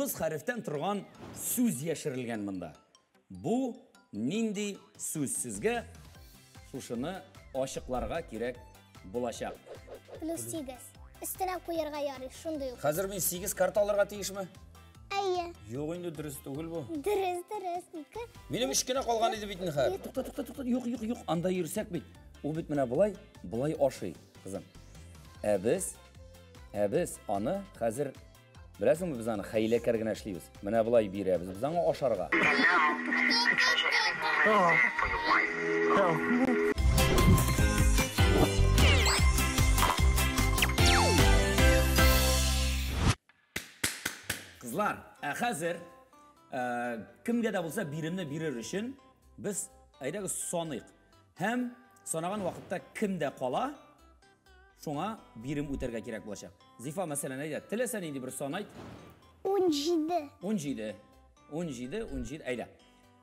9 хәрефтән торган сүз яшерелгән монда. Бу нинди сүз? Сезгә шушыны ачыкларга кирәк булачак. Плюс 8. Өстенә куярга ярый, шундый ук. Хәзер мин 8 карта алырга тиешме? Әйе. Юк инде, дөрес түгел бу. Дөрес, дөрес. 2. Минем 3 кенә калган иде бит инде хәзер. Тукта, тукта, тукта. Юк, юк, юк. Анда йөрсәк бит. Ул бит менә болай, болай ашый, кызым. Ә без, ә без аны хәзер беләсеңме, без аны хәйләкәр генә эшлибез. Менә болай бирәбез без аңа ашарга. Кызлар, ә хәзер кемгә дә булса биремне бирер өчен без әйдәгез саныйк. Һәм санаган вакытта кемдә кала, шуңа бирем үтәргә кирәк булачак. Зифа, мәсәлән, әйдә, теләсә нинди бер сан айт. 17. 17. 17, 17, әйдә.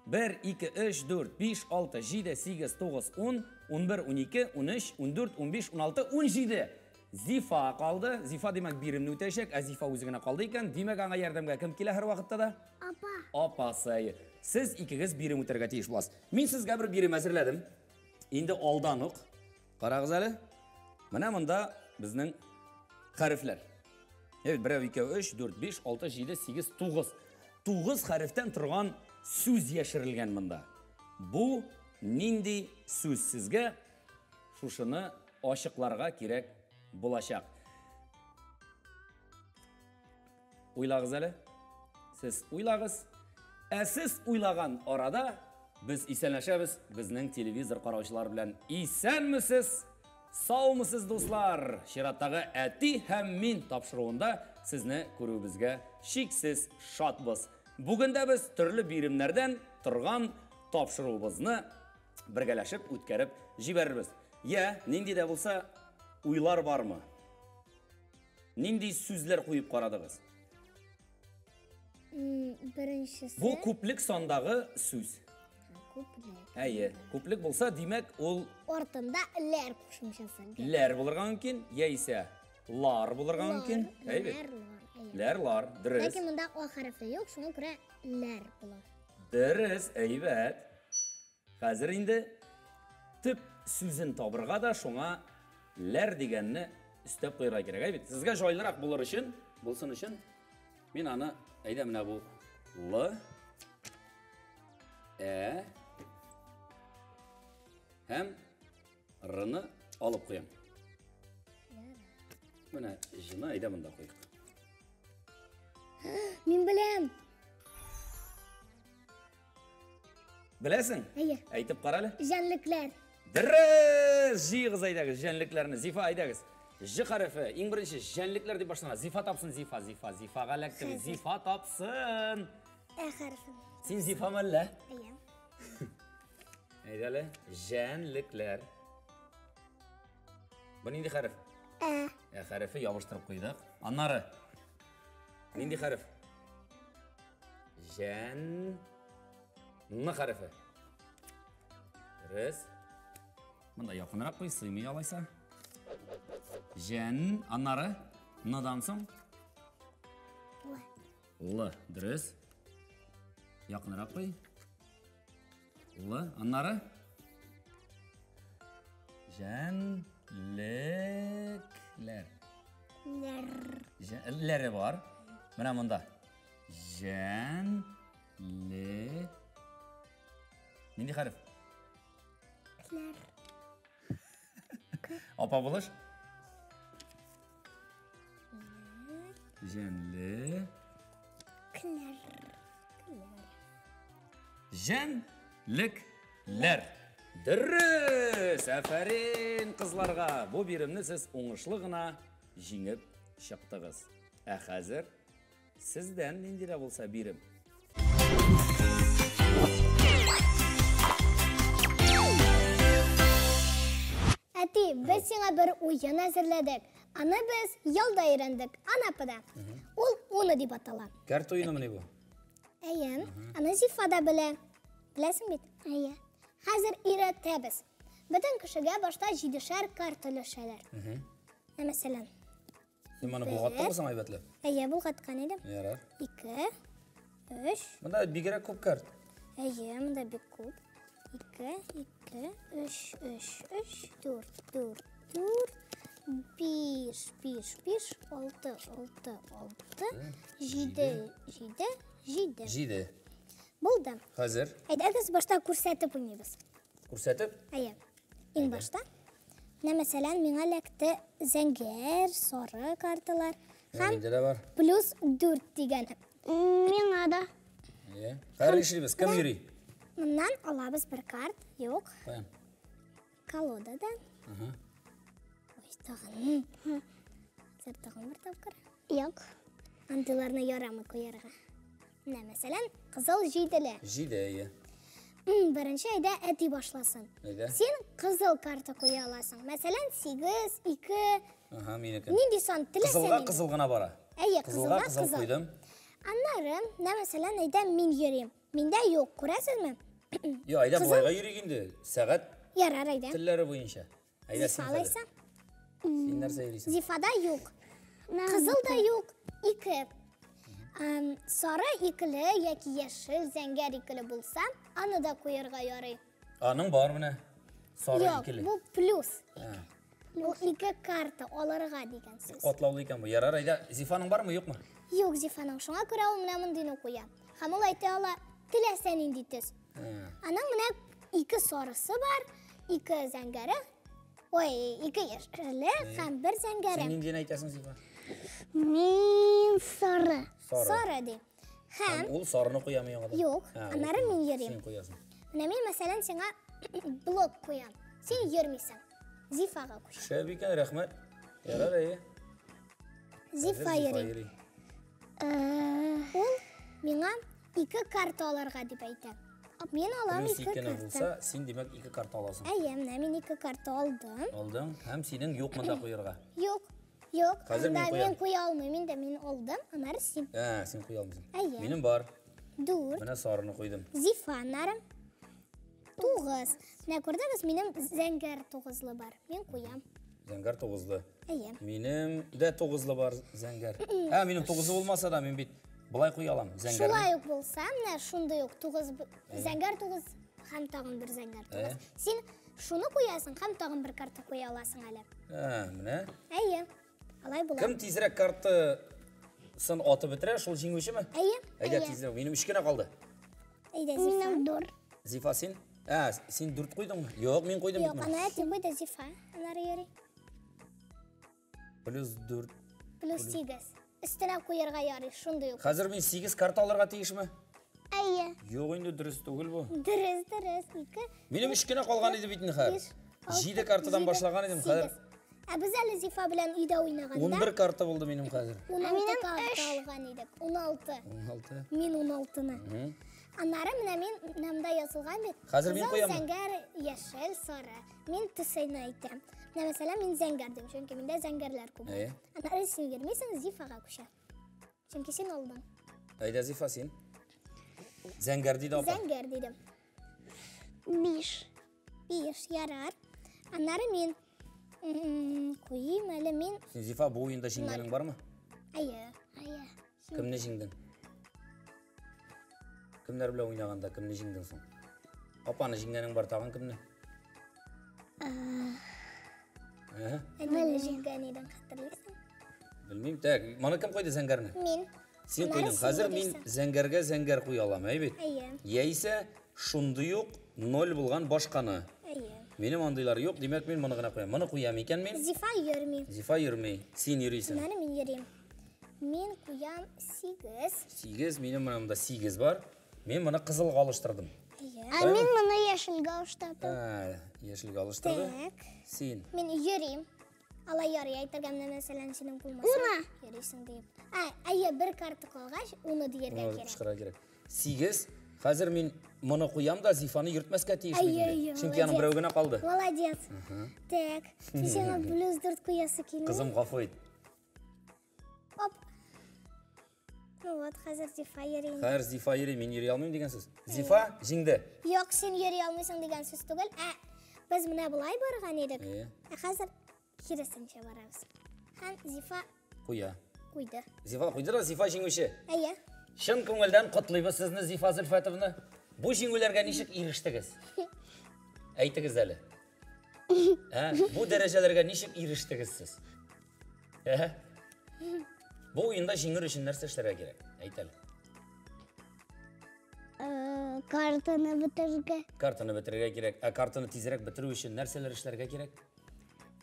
1, 2, 3, 4, 5, 6, 7, 8, 9, 10, 11, 12, 13, 14, 15, 16, 17. Зифа калды. Зифа, димәк, биремне үтәчәк. Ә Зифа үзе генә калды икән. Димәк, аңа ярдәмгә кем килә һәр вакытта да? Апа. Апасы, әйе. Сез икегез бирем үтәргә тиеш буласыз. Мин сезгә бер бирем әзерләдем. Инде алдан ук. Карагыз әле. Менә монда безнең хәрефләр. Evet, 1, 2, 3, 4, 5, 6, 7, 8, 9. 9 хәрефтән торган сүз яшерелгән монда. Бу нинди сүз? Сезгә шушыны ачыкларга кирәк булачак. Уйлагыз әле. Сез уйлагыз. Ә сез уйлаган арада без исәнләшәбез безнең телевизор караучылар белән. Исәнмесез, саумысыз, дуслар! Чираттагы Әти һәм мин тапшыруында сезне күрүебезгә чиксез шатбыз. Бүген дә без төрле биремнәрдән торган тапшыруыбызны бергәләшеп үткәреп җибәрербез. Я, нинди дә булса уйлар бармы? Нинди сүзләр куеп карадыгыз? Беренчесе. Бу күплек сандагы сүз. Күплек. Әйе, күплек булса, димәк, ул артында ләр кушымчасы. Ләр булырга мөмкин, яисә лар булырга мөмкин. Әйе бит? Ләр, лар. Әйе. Ләр, лар, дөрес. Ләкин монда а хәрефе юк, шуңа күрә ләр була. Дөрес, әйбәт. Хәзер инде төп сүзен табырга да шуңа ләр дигәнне өстәп куярга кирәк. Әйе бит? Сезгә җайлырак булыр өчен, булсын өчен мин аны әйдә менә бу л, ә һәм рны алып куям. Менә җны әйдә монда куйык. Мин беләм. Беләсең? Әйе. Әйтеп кара әле. Җәнлекләр. Дөрес! Җыегыз әйдәгез җәнлекләрне. Зифа әйдәгез. Ж хәрефе иң беренче җәнлекләр дип башлана. Зифа тапсын, Зифа, Зифа, Зифага эләкте. Зифа тапсын. Ә хәрефе. Син Зифа мәллә? Әйе. Әйдә әле. Җәнлекләр. Бу нинди хәреф? Ә. Ә хәрефе ябыштырып куйдык. Аннары нинди хәреф? Җән Н хәрефе. Дөрес. Монда якынрак куй, сыймый алайса. Җән, аннары Н-дан соң Л. Л, дөрес. Якынрак куй. Л, аннары Җәнлекләр. Ләр. Ләре бар. Менә монда. Җән ле. Нинди хәреф? Ләр. Апа булыш. Җәнле. Кләр. Кләр. Җәнлекләр. Дөрес! Афәрин кызларга! Бу биремне сез уңышлы гына җиңеп чыктыгыз. Ә хәзер сездән нинди дә булса бирем. Әти, без сиңа бер уен әзерләдек. Аны без ялда өйрәндек, Анапада. Ул уны дип атала. Кәрт уенымыни бу? Әйе, аны Зифа да белә. Беләсең бит? Әйе. Хәзер өйрәтәбез. Бөтен кешегә башта җидешәр карта өләшәләр. Ә мәсәлән, Син моны болгаттыңмы соң әйбәтләп? Әйе, болгаткан идем. Ярар. 2, 3. Монда бигрәк күп карт. Әйе, монда бик күп. 2, 2, 3, 3, 3, 4, 4, 4, 5, 5, 5, 6, 6, 6, 7, 7, 7. 7. Булды. Хәзер. Әйдәгез башта күрсәтеп уйныйбыз. Күрсәтеп? Әйе. Иң башта. Менә мәсәлән, миңа эләкте зәңгәр, сары карталар һәм Миндә дә бар. плюс 4 дигән. Миңа да. Әйе. Хәзер нишлибез? Кем йөри? Моннан алабыз бер карт. Юк, Каян? колодадан. Ага. Ой, тагын. Хәзер тагын бер тапкыр. Юк. Андыйларны ярамый куярга. Менә мәсәлән, кызыл җиделе. Җиде, әйе. Беренче әйдә әти башласын. Әйдә. Син кызыл карта куя аласың. Мәсәлән, 8, 2, Ага, минеке. нинди сан теләсә Кызылга нинди. кызыл гына бара. Әйе, Кызылга кызылга кызыл кызыл. куйдым. Аннары, менә мәсәлән, әйдә мин йөрим. Миндә юк, күрәсезме? Йо, әйдә Кызыл- болайга йөрик инде. Сәгать Ярар, әйдә. телләре буенча. Әйдә син Зифа хәзер. алайса. Син нәрсә йөрисең? Зифада юк. Кызыл да юк, 2. Сары икеле яки яшел зәңгәр икеле булса, аны да куярга ярый. Аның бар менә. Сары Юк, икеле. бу плюс. Ә, Бу ике карта алырга дигән сүз. Катлаулы икән бу. Ярар, әйдә. Зифаның бармы, юкмы? Юк, Зифаның шуңа күрә ул менә мондыйны куя. Һәм ул әйтә ала, теләсә нинди төс. Ә, Аның менә ике сарысы бар, ике зәңгәре, ой, ике яшеле һәм бер зәңгәре. Син ниндиен әйтәсең, Зифа? Мин сары. Сары. Сары ди. Һәм Һәм ул сарыны куямы яңадан? Юк, Ә, ул аннары мин йөрим. Син куясың. Менә мин мәсәлән сиңа блок куям. Син йөрмисең. Зифага күч. Шәп икән, рәхмәт. Ярар, әйе. Зифа Хәзер йөри. йөри. Ул миңа ике карта алырга дип әйтә. Мин алам Плюс ике икене карта. булса, син димәк ике карта аласың. Әйе, менә мин ике карта алдым. Алдың һәм синең юк монда куярга. Юк, юк. Хәзер мин Анда куям. мин куя алмыйм, инде мин алдым, аннары син. Ә, син куя алмыйсың. Әйе. Минем бар. Дүрт. Менә сарыны куйдым. Зифа аннары. Тугыз. Менә күрдегез, минем зәңгәр тугызлы бар. Мин куям. Зәңгәр тугызлы. Әйе. Минем дә тугызлы бар зәңгәр. Ә, минем тугызлы булмаса да, мин бит болай куя алам. Зәңгәрне. Шулай ук булса, менә шундый ук тугыз зәңгәр тугыз һәм тагын бер зәңгәр тугыз. Ә. Син шуны куясың һәм тагын бер карта куя аласың әле. Ә, менә. Әйе. Алай була. Кем тизрәк картасын атып бетерә, шул җиңүчеме? Әйе. Әйдә Әйе. тизрәк. Минем өч кенә калды. Әйдә, Зифа. Минем дүрт. Зифа син? Ә, син дүрт куйдыңмы? Юк, мин куйдым бит Юк, моны. ана әти куйды Зифа. Аннары йөри. Плюс дүрт. Плюс сигез. Өстенә куярга ярый, шундый ук. Хәзер мин сигез карта алырга тиешме? Әйе. Юк инде, дөрес түгел бу. Дөрес, дөрес. Ике. Минем өч кенә калган иде бит инде хәзер. Биш, алты, Җиде картадан җиде, башлаган идем, хәзер сигез. Ә без әле Зифа белән өйдә уйнаганда 11 карта булды минем хәзер. 16 минем карта өч. алган идек. 16. 16. Мин 16-ны. Аннары менә мин менә монда язылган бит. Хәзер мин Кызыл, куяммы? зәңгәр, яшел, сары. Мин төсен әйтәм. Менә мәсәлән, мин зәңгәр дим, чөнки миндә зәңгәрләр күп. Әйе. Аннары син йөрмисең, Зифага күчә. Чөнки син алдың. Әйдә, Зифа, син. Зәңгәр диде апа. Зәңгәр дидем. Биш. Биш, ярар. Аннары мин куйым әле мин. Син, Зифа, бу уенда җиңгәнең бармы? Әйе. Әйе. Кемне җиңдең? Кемнәр белән уйнаганда кемне җиңдең соң? Апаны җиңгәнең бар, тагын кемне? Ә? Әнине җиңгән идең, хәтерлисең? Белмим. Так, моны кем куйды зәңгәрне? Мин. Син Аннары куйдың. син Хәзер мин йөрисең. зәңгәргә зәңгәр куя алам, әй бит? Әйе. Яисә шундый ук ноль булган башканы. Әйе. Минем андыйлар юк, димәк мин моны гына куям. Моны куям икән мин? Зифа йөрми. Зифа йөрми, син йөрисең. Аннары мин йөрим. Мин куям 8. 8, минем менә монда 8 бар. Мин моны кызылга алыштырдым. Әйе. Ә мин моны яшелгә алыштырдым. Ә, яшелгә алыштырды. Так. Син. Мин йөрим. Алай ярый әйтергә менә мәсәлән синең булмаса. Уны. Йөрисең дип. Ә, әйе, бер карта калгач, уны дияргә Моны кирәк. кычкырырга кирәк. 8. Хәзер мин моны куям да Зифаны йөртмәскә тиеш бит Әйе, инде. әйе, Чөнки аның молодец. берәү генә калды. Молодец. Так, син сиңа плюс 4 куясы килми. Кызым, гафу ит. Оп. Ну вот, хәзер Зифа йөри. инде. Хәзер Зифа йөри, мин йөри алмыйм дигән сүз. Зифа җиңде. Юк, син йөри алмыйсың дигән сүз түгел. Ә без менә болай барган идек. Әйе. Ә хәзер киресенчә барабыз. Һәм Зифа Куя. Куйды. Зифа куйды да, Зифа җиңүче. Әйе. Чын күңелдән котлыйбыз сезне, Зифа Зөлфәтовна. Бу җиңүләргә ничек ирештегез? Әйтегез әле. Ә, бу дәрәҗәләргә ничек ирештегез сез? Ә? Бу уенда җиңер өчен нәрсә эшләргә кирәк? Әйт әле. Картаны бетерергә. Картаны бетерергә кирәк. Ә картаны тизрәк бетерү өчен нәрсәләр эшләргә кирәк?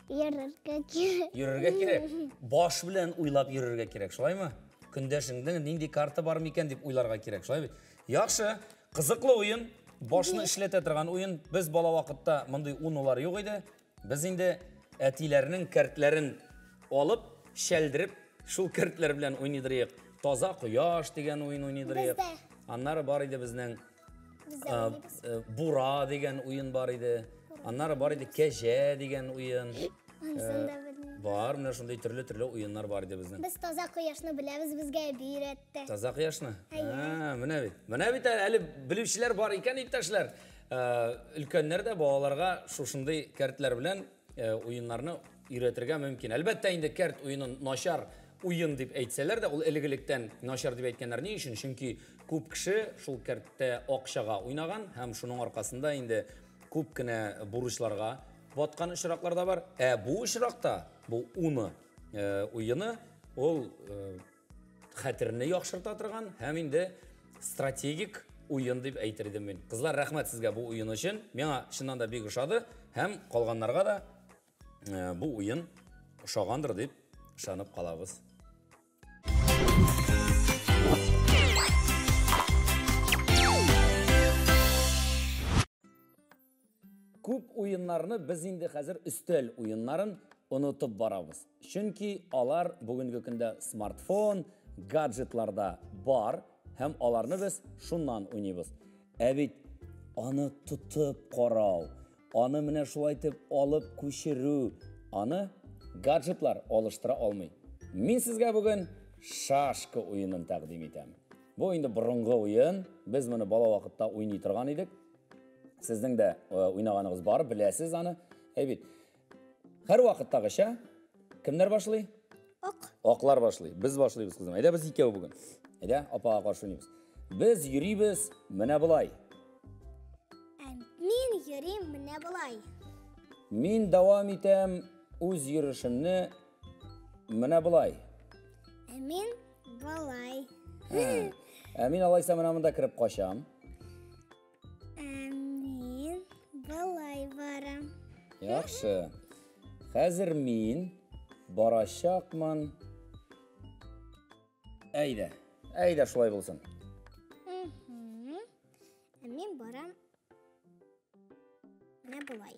Йөрергә кирәк. Йөрергә кирәк. Баш белән уйлап йөрергә кирәк, шулаймы? Көндәшеңнең нинди карта бар микән дип уйларга кирәк, шулай бит? Яхшы, кызыклы уен, башны эшләтә торган уен. Без бала вакытта мондый унулар юк иде. Без инде әтиләрнең кәртләрен алып, шәлдереп, шул кәртләр белән уйныйдырыек. Таза кояш дигән уен уйныйдырыек. Аннары бар иде безнең Бура дигән уен бар иде. Аннары бар иде Кәҗә дигән уен. Анысын да белмим. Бар, менә шундый төрле-төрле уеннар бар иде безнең. Без таза кояшны беләбез, безгә әби өйрәтте. Таза кояшны? Ә, менә бит. Менә бит әле белүчеләр бар икән, иптәшләр. Өлкәннәр дә балаларга шушындый кәртләр белән уеннарны өйрәтергә мөмкин. Әлбәттә инде кәрт уенын начар уен дип әйтсәләр дә, ул элек-электән начар дип әйткәннәр. Ни өчен? Чөнки күп кеше шул кәрттә акчага уйнаган һәм шуның аркасында инде күп кенә бурычларга баткан очраклар да бар. Ә бу очракта, бу уны уены, ул хәтерне яхшырта торган һәм инде стратегик уен дип әйтер идем мин. Кызлар, рәхмәт сезгә бу уен өчен. Миңа чыннан да бик ошады һәм калганнарга да бу уен ошагандыр дип ышанып калабыз. Күп уеннарны без инде хәзер өстәл уеннарын онытып барабыз. Чөнки алар бүгенге көндә смартфон, гаджетларда бар һәм аларны без шуннан уйныйбыз. Ә бит аны тотып карау, аны менә шулай итеп алып күчерү, аны гаджетлар алыштыра алмый. Мин сезгә бүген шашка уенын тәкъдим итәм. Бу инде борынгы уен, без моны бала вакытта уйный торган идек. Сезнең дә уйнаганыгыз бар, беләсез аны. Әй бит. Һәр вакыттагыча кемнәр башлый? Ак. Аклар башлый. Без башлыйбыз, кызым. Әйдә без икәү бүген. Әйдә, апага каршы уйныйбыз. Без йөрибез менә болай. Ә мин йөрим менә болай. Мин дәвам итәм үз йөрешемне менә болай. Ә мин болай. Ә мин алайса менә монда кереп качам. Ә мин болай барам. Яхшы. Хәзер мин барачакмын. Әйдә, әйдә шулай булсын. Ә мин барам менә болай.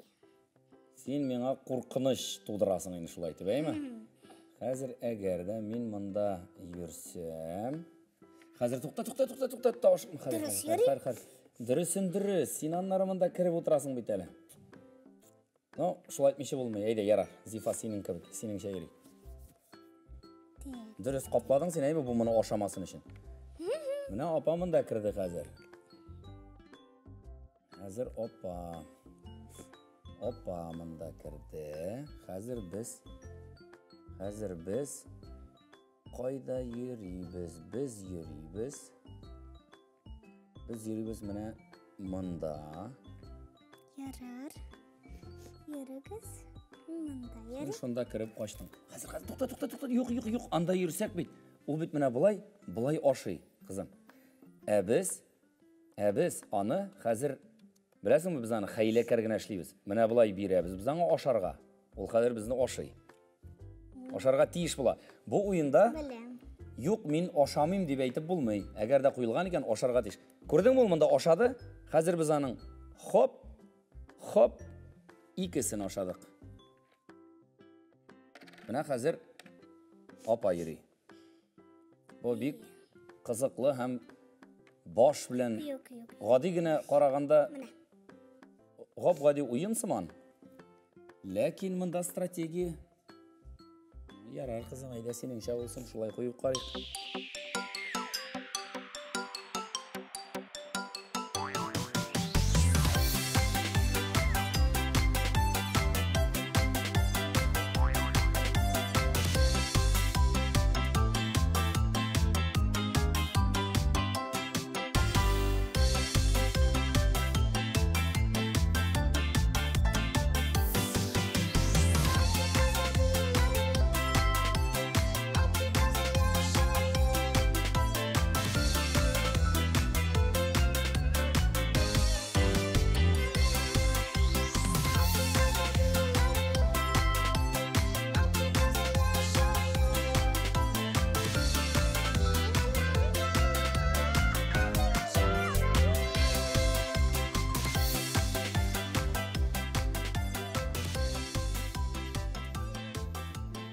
Син миңа куркыныч тудырасың инде шулай итеп, әйме? Хәзер әгәр дә мин монда йөрсәм, хәзер тукта, тукта, тукта, тукта, тавыш. Хәзер, Дөрес хәзер, йөри. хәзер, хәзер. Дөресен дөрес, син аннары монда кереп утырасың бит әле. Ну, шулай әйтмичә булмый. Әйдә, ярар. Зифа синең кебек, синеңчә йөри. Дөрес капладың син, әйме, бу моны ашамасын өчен. Менә апа монда керде хәзер. Хәзер опа. Опа монда керде. Хәзер без кайда йөрибез? Без йөрибез. Без йөрибез менә монда. Ярар. Йөрегез. Монда йөри. Син шунда кереп качтың. Хәзер, хәзер, тукта, тукта, тукта. Юк, юк, юк. Анда йөрсәк бит. Ул бит менә болай, болай ашый, кызым. Ә без аны хәзер, беләсеңме, без аны хәйләкәр генә эшлибез. Менә болай бирәбез без аңа ашарга. Ул хәзер безне ашый. Ашарга тиеш була. Бу уенда Беләм. Юк, мин ашамыйм дип әйтеп булмый. Әгәр дә куелган икән, ашарга тиеш. Күрдеңме, ул монда ашады? Хәзер без аның хоп, хоп, икесен ашадык. Менә хәзер апа йөри. Бу бик кызыклы һәм баш белән Юк, юк. гади генә караганда Менә. гап-гади уен сыман. Ләкин монда стратегия. Ярар, кызым, әйдә синеңчә булсын, шулай куеп карыйк.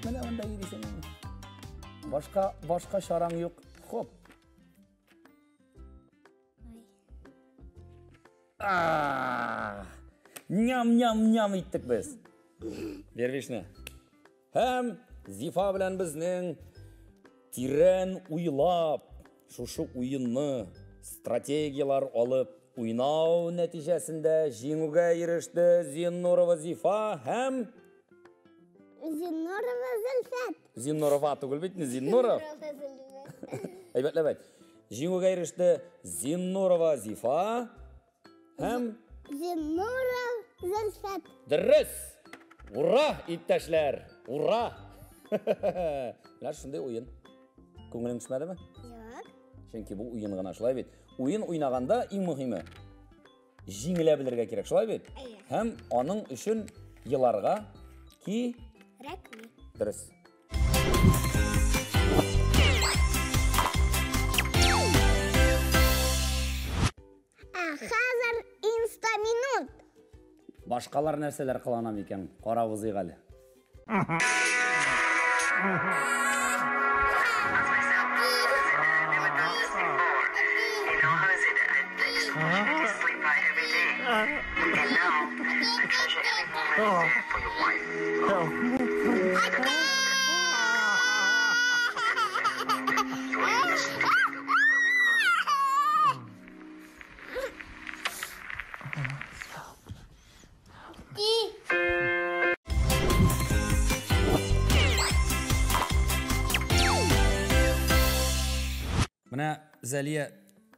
Менә монда йөрисең инде. Башка, башка чараң юк. Хоп. Ням-ням-ням иттек без. Бер бишне. Һәм Зифа белән безнең тирән уйлап, шушы уенны стратегияләр алып уйнау нәтиҗәсендә җиңүгә иреште Зиннурова Зифа һәм Зиннурова Зөлфәт. Зиннурова түгел бит, Зиннуров. Әйбәтләп әйт. Җиңүгә иреште Зиннурова Зифа һәм Зиннуров Зөлфәт. Дөрес! Ура, иптәшләр! Ура! Менә шундый уен. Күңелең төшмәдеме? Юк. Чөнки бу уен гына шулай бит. Уен уйнаганда иң мөһиме җиңелә белергә кирәк, шулай бит? Әйе. Һәм аның өчен еларга ки Рәкми. Дөрес. Ә хәзер инстаминут. Башкалар нәрсәләр кылана микән? Карап узыйк әле. Менә, Зәлия,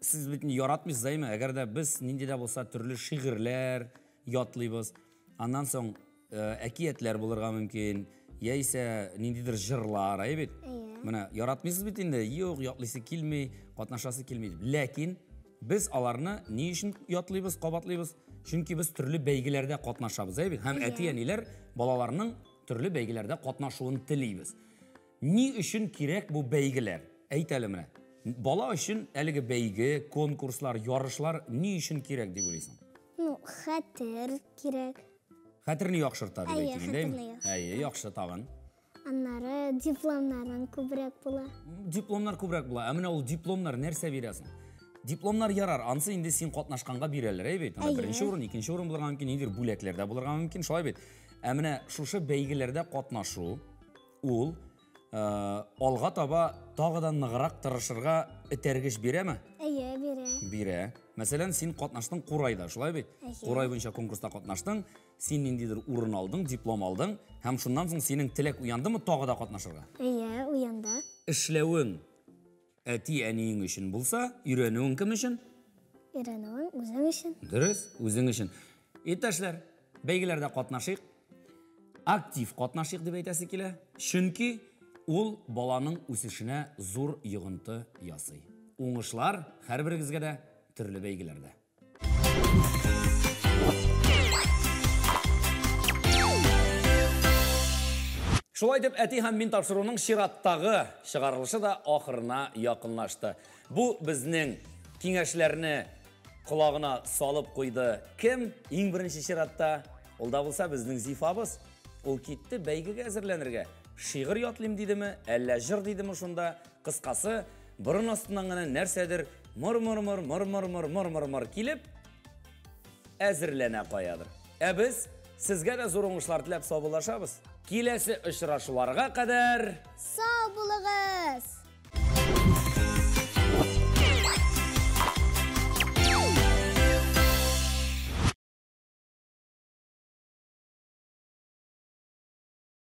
сез бит яратмыйсыз, әйме? Әгәр дә без нинди дә булса төрле шигырьләр ятлыйбыз, аннан соң әкиятләр булырга мөмкин, яисә ниндидер җырлар, әйе бит? Менә яратмыйсыз бит инде, юк, ятлыйсы килми, катнашасы килми дип. Ләкин без аларны ни өчен ятлыйбыз, кабатлыйбыз? Чөнки без төрле бәйгеләрдә катнашабыз, әйе бит? Һәм әти-әниләр балаларның төрле бәйгеләрдә катнашуын телибез. Ни өчен кирәк бу бәйгеләр? Әйт әле менә. Бала өчен әлеге бәйге, конкурслар, ярышлар ни өчен кирәк дип уйлыйсың? Ну, хәтер кирәк. Хәтерне яхшырта дип Әйе, әйтим инде, әйеме? хәтерне яхшырта. Әйе, яхшы тагын. Аннары дипломнарың күбрәк була. Дипломнар күбрәк була. Ә менә ул дипломнар нәрсә бирә соң? Дипломнар ярар, ансы инде син катнашканга бирәләр, әйе бит? Анда Әйе. беренче урын, икенче урын булырга мөмкин, ниндидер бүләкләр дә булырга мөмкин, шулай бит? Ә менә шушы бәйгеләрдә катнашу ул алга таба тагы да ныграк тырышырга этәргеч бирәме? Әйе, бирә. Бирә. Мәсәлән, син катнаштың Курайда, шулай бит? Әйе. Курай буенча конкурста катнаштың, син ниндидер урын алдың, диплом алдың, һәм шуннан соң синең теләк уяндымы тагы да катнашырга? Әйе, уянды. Эшләвең әти-әниең өчен булса, өйрәнүең кем өчен? Өйрәнүең үзең өчен. Дөрес, үзең өчен. Иптәшләр, бәйгеләрдә катнашыйк, актив катнашыйк дип әйтәсе килә. Чөнки ул баланың үсешенә зур йогынты ясый. Уңышлар һәрберегезгә дә төрле бәйгеләрдә. Шулай дип, әти һәм мин тапшыруның чираттагы чыгарылышы да ахырына якынлашты. Бу безнең киңәшләрне колагына салып куйды. Кем иң беренче чиратта? Ул да булса безнең Зифабыз. Ул китте бәйгегә әзерләнергә. Шигырь ятлыйм дидеме, әллә җыр дидеме шунда? Кыскасы, борын астыннан гына нәрсәдер мыр-мыр-мыр, мыр-мыр-мыр, мыр-мыр-мыр килеп әзерләнә каядыр. Ә без сезгә дә зур уңышлар теләп саубуллашабыз. Киләсе очрашуларга кадәр Сау булыгыз!